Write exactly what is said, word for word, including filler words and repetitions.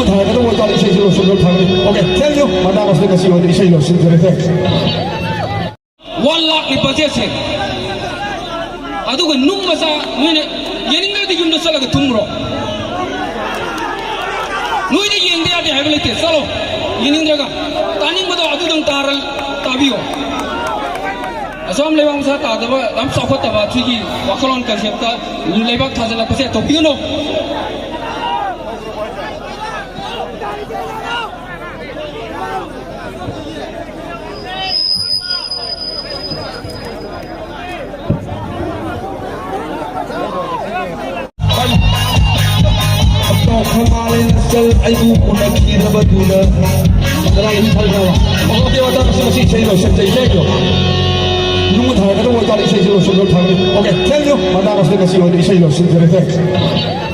ꯊꯥꯔꯒꯗꯧꯕ ꯑꯣꯏꯇꯥꯔꯗꯤ ꯏꯁꯩꯁꯦ ꯂꯣꯏꯁꯤꯟꯕ ꯐꯒꯅꯤ꯫ Okay, thank you꯫ ꯃꯇꯥꯡ ꯑꯁꯤꯗ ꯉꯁꯤ ꯑꯣꯏꯅ ꯏꯁꯩ ꯂꯣꯏꯁꯤꯟꯖꯔꯦ꯫ Thanks꯫ One lakh ꯅꯤ budget ꯁꯦ꯫ ꯑꯗꯨꯒ ꯅꯨꯡ ꯃꯆꯥ ꯅꯣꯏꯅ ꯌꯦꯡꯅꯤꯡꯗ꯭ꯔꯗꯤ ꯌꯨꯝꯗ ꯆꯠꯂꯒ ꯇꯨꯝꯈ꯭ꯔꯣ꯫ ꯅꯣꯏꯗ ꯌꯦꯡꯗ ꯌꯥꯗꯦ ꯍꯥꯏꯕ ꯂꯩꯇꯦ꯫ ꯆꯠꯂꯣ꯫ ꯌꯦꯡꯅꯤꯡꯗ꯭ꯔꯒ ꯇꯥꯅꯤꯡꯕꯗꯣ ꯑꯗꯨꯗꯪ ꯇꯥꯔ ꯇꯥꯕꯤꯌꯣ꯫ ꯑꯁꯨꯛ ꯌꯥꯝ ꯂꯩꯕꯥꯛ ꯃꯁꯥ ꯇꯥꯗꯕ, ꯌꯥꯝ ꯆꯥꯎꯈꯠꯇꯕ ꯁꯤꯒꯤ ꯋꯥꯈꯜꯂꯣꯟ concept ꯇ ꯂꯩꯕꯥꯛ ꯊꯥꯖꯤꯜꯂꯛꯄꯁꯦ ꯇꯧꯕꯤꯒꯅꯨ꯫ ꯈꯣꯡꯕꯥꯜ ꯏꯆꯜ ꯑꯩꯕꯨ ꯎꯅꯈꯤꯗꯕꯗꯨꯅ ꯀꯗꯥꯏꯗ ꯊꯝꯈ꯭ꯔꯕ? ꯑꯣꯀꯦ, ꯃꯇꯥꯡ ꯑꯁꯤ ꯉꯁꯤ ꯏꯁꯩ ꯂꯣꯏꯁꯤꯟꯖꯩ꯫ Thank you꯫ ꯅꯨꯡ ꯊꯥꯔꯛꯀꯗꯧꯕ ꯑꯣꯏꯇꯥꯔꯗꯤ ꯏꯁꯩꯁꯦ ꯂꯣꯏꯁꯤꯟꯕ ꯐꯒꯅꯤ꯫ Okay, thank you꯫ ꯃꯇꯥꯡ ꯑꯁꯤꯗ ꯉꯁꯤ ꯑꯣꯏꯅ ꯏꯁꯩ ꯂꯣꯏꯁꯤꯟꯖꯔꯦ꯫ Thanks꯫